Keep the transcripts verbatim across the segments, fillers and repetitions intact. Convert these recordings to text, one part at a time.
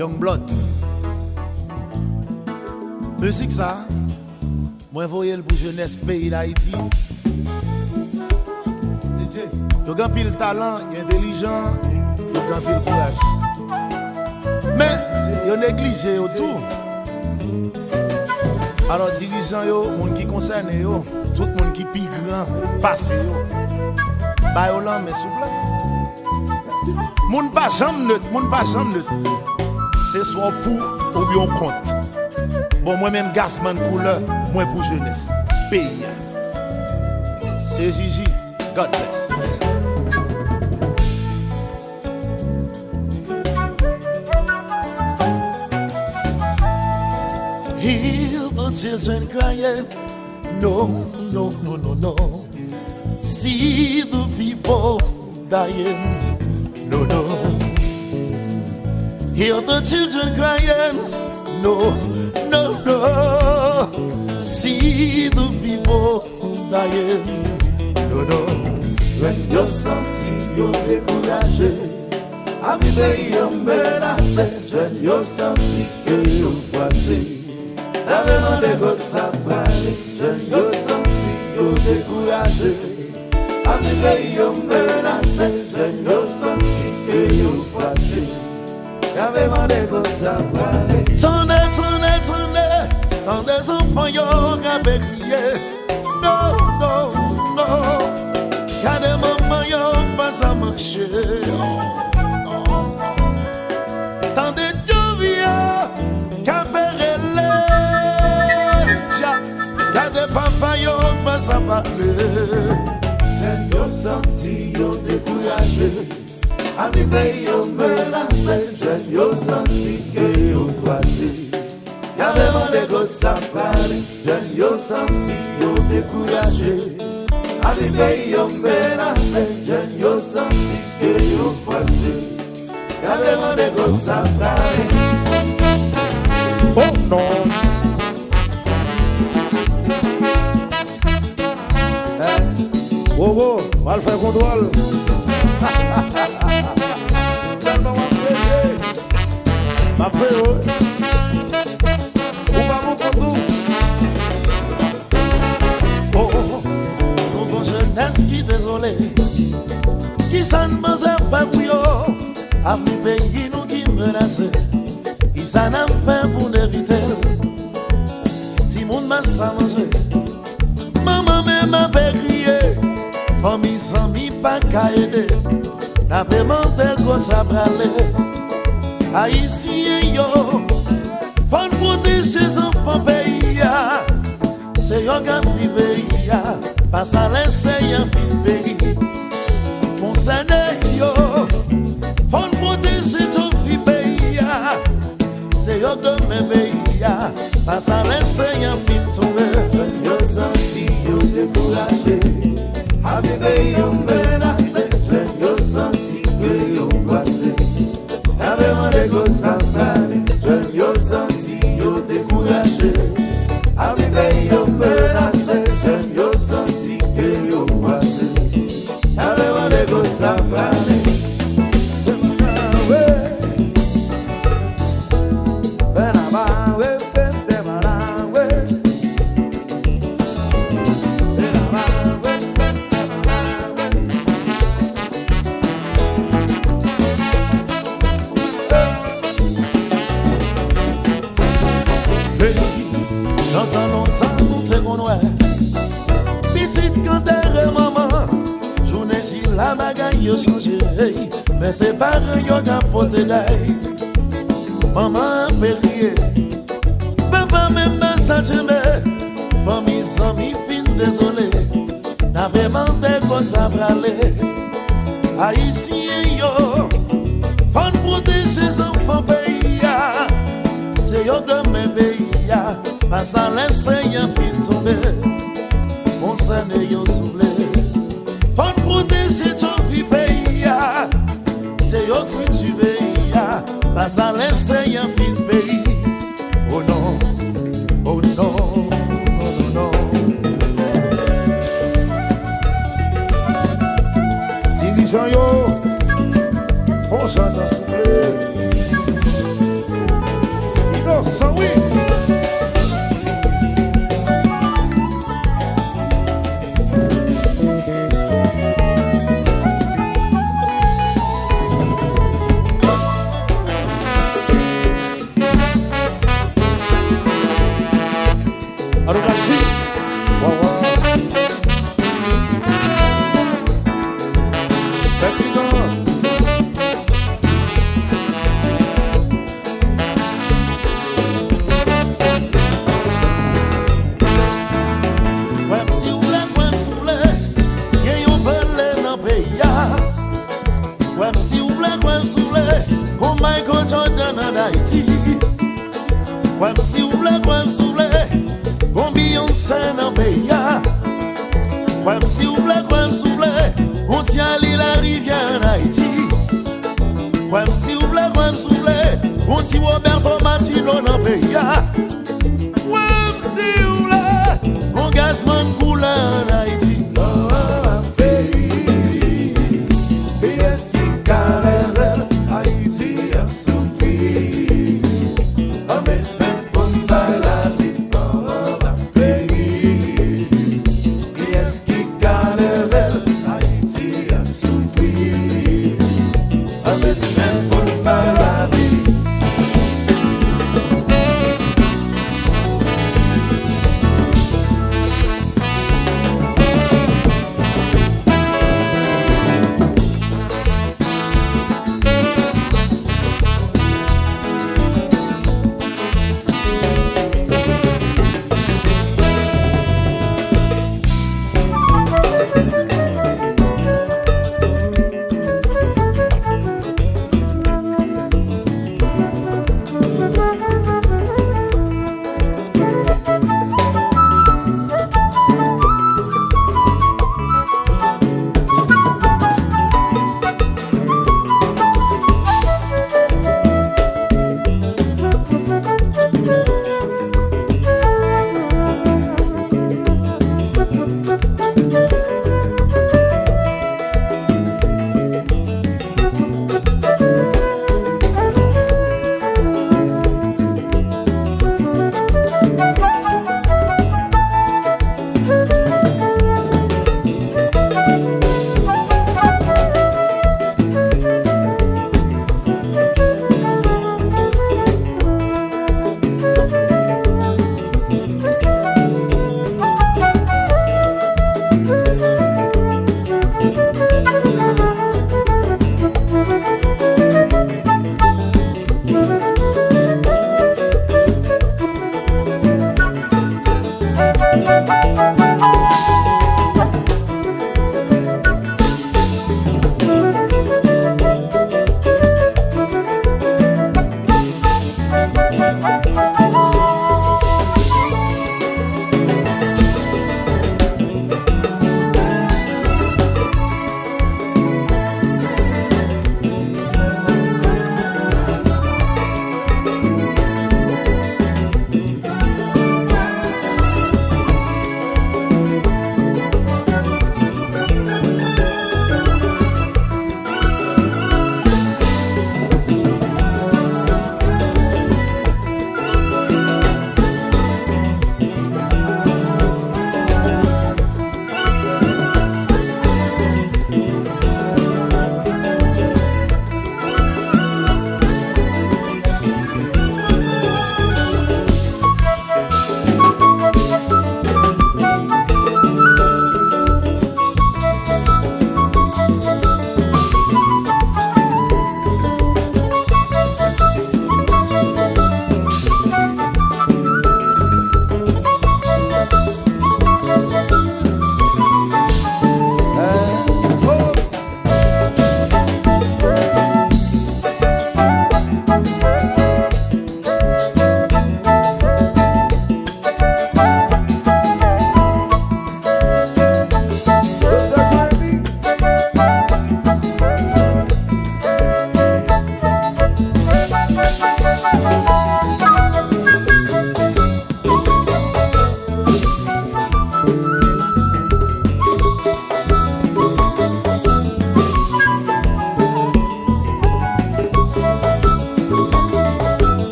Young Blood. Mizik sa, mwen voye l pou jenès peyi Dayiti. Yo gen anpil talan, yo entèlijan, yo gen anpil kouraj. Men, yo neglije yo tou. Alò, dirijan yo, moun ki konsène yo, tout moun ki pi gran pase yo, ba yo lanmen, souple. Moun pa janm net, moun pa janm net. Se swa w pou oubyen w kont. Bon, mwen menm, Gazzman Couleur, mwen pou jenès peyi a. Se Jiji, God bless. Hear the children crying. No, no, no, no, no. See the people dying. No, no. Hear the children crying. No, no, no. See the people dying. No, no. Jèn yo santi yo dekouraje. Avi peyi yo menase. Jèn yo santi ke yo fwache. N ap mande kote sa prale. Jèn yo santi yo dekouraje. Avi peyi yo menase. Jèn yo santi ke yo fwache. N ap mande kote sa prale. Tande, tande, tande. Tande zanfan yo k ap kriye. No, no, no. Gade manman yo k pa sa manje. Tande tchouvi a k ap rele. Tcha. Gade papa yo k pa sa pale. Jèn yo santi yo dekouraje. Avi peyi yo menase. Jèn yo santi ke yo fwache. Gade mande kote sa prale. Jèn yo santi yo dekouraje. Avi peyi yo menase. Jèn yo santi ke yo fwache. Gade mande kote sa prale. Oh non. Wowo, m al fè kontwòl. Sèlman w ap plede. M ap fè yo. Ou pa pou kont ou. Oh, oh, oh. Nou gon jenès ki dezole. Kisa n panse fè pou yo? Avni peyi nou ki menase. Kisa n ap fè pou n evite l? Timoun pa sa manje. Manman menm ap kriye. Fanmi, zanmi pa ka ede. N ap mande kote sa prale. Ayisyen yo, fò n pwoteje zanfan peyi a. Se yo k ap viv peyi a. Pa sa lè se yon fin peyi. Konsène yo, fò n pwoteje tchouvi peyi a. Se yo k donnen peyi a. Pa sa lè se yon fin tonbe. Jèn yo santi yo dekouraje. Avi peyi yo menase. Jèn yo santi ke yo fwache. N ap mande kote sa prale. Jèn yo santi yo dekouraje. Avi peyi yo menase. Jèn yo santi ke yo fwache. N ap mande kote sa prale. Hey, nan tan lontan nou te konn wè pitit k antere manman. Jounen sila bagay yo chanje, hey, men se paran yo k ap pote dèy. Manman ap kriye. Papa menm pa sa tchenbe. Fanmi, zanmi fin dezole. N ap mande kote sa prale. Ayisyen yo, fò n pwoteje zanfan peyi a. Se yo k donnen peyi a. Pa sa lè se yon fin tonbe. Konsène yo souple. Fò n pwoteje tchouvi peyi a. Se yo k fiti peyi a. Pa sa lè se yon fin peyi. Oh non, oh non, non, non, non. Dirijan yo, fò jan nan souple. Ayiti. Kwè m si w vle, kwè m si w vle, gon Beyoncé nan peyi a. Kwè m si w vle, kwè m si w vle, gon ti Ali Larivière ann Ayiti. Kwè m si w vle, kwè m si w vle, gon ti Roberto Martino nan peyi a. Kwè m si w vle, gon Gazzman koulè ann Ayiti. Lò a peyi, kiyès ki ka leve l? Ayiti ap soufri. Ann met men pou n bay lavi anvan l ap peri. Kiyès ki ka leve l? Ayiti ap soufri. Ann met men pou n bay lavi.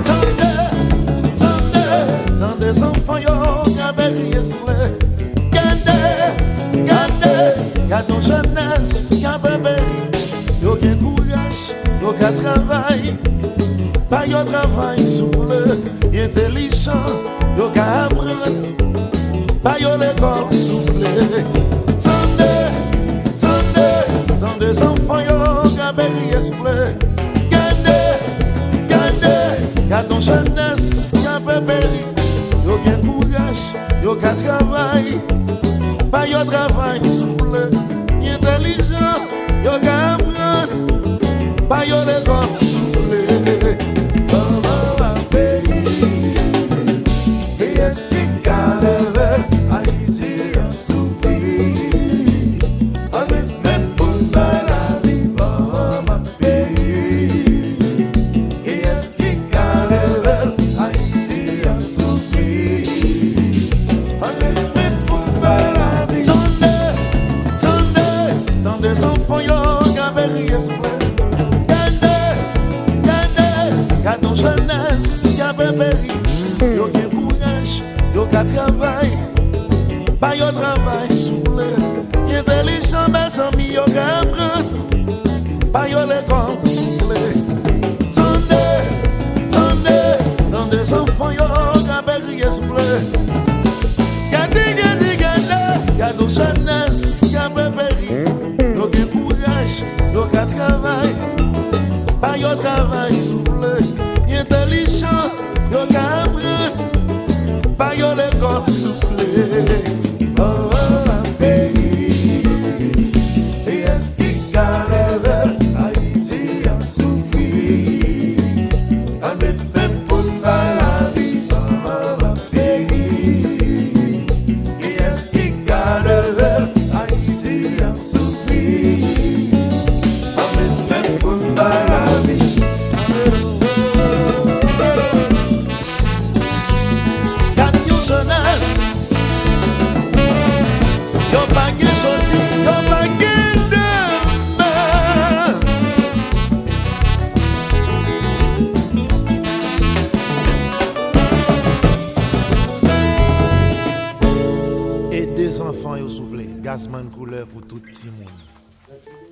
Tande, tande, tande zanfan yo k ap riye sou mwen. Gade, gade, gade yon jenès k ap bebe. Yo gen kouraj, yo ka travay. Ba yo travay souple, entelijan, yo ka aprann. Ba yo lekòl souple. Tande, tande, tande zanfan yo ka peri espre. Gade, gade, gade yon jenès k ap peri. Yo gen kouraj, yo ka travay. Ba yo travay souple, entelijan, yo ka aprann. Ba yo lekòl souple. Ban mama peyi, kiyès ki ka leve Ayiti ap soufri? Ann met men pou n bay lavi ban mama peyi. Kiyès ki ka leve Ayiti ap soufri? Ann met men pou n bay lavi. Tande, tande, tande zanfan yo ka peri espre. Gade, gade, gade yon jenès k ap peri. Yo gen kouraj, yo ka travay. Ba yo travay souple. Entelijan, mezanmi, yo ka aprann. Ba yo lekòl souple. Tande, tande, tande zanfan yo ka peri espre. Gade, gade, gade, gade yon jenès k ap peri. Yo gen kouraj, yo ka travay. Ba yo travay souple. Entelijan, yo ka aprann. Ba yo lekòl souple. Oh, oh, peyi, kiyès ki ka leve Ayiti ap soufri? Ann met men pou n bay lavi ban mama peyi. Kiyès ki ka leve Ayiti ap soufri? Ann met men pou n bay lavi. Gad yon jenès. Yo pa gen jodi, yo pa gen demen. Ede zanfan yo, souple. Gazman koulè pou tout timoun.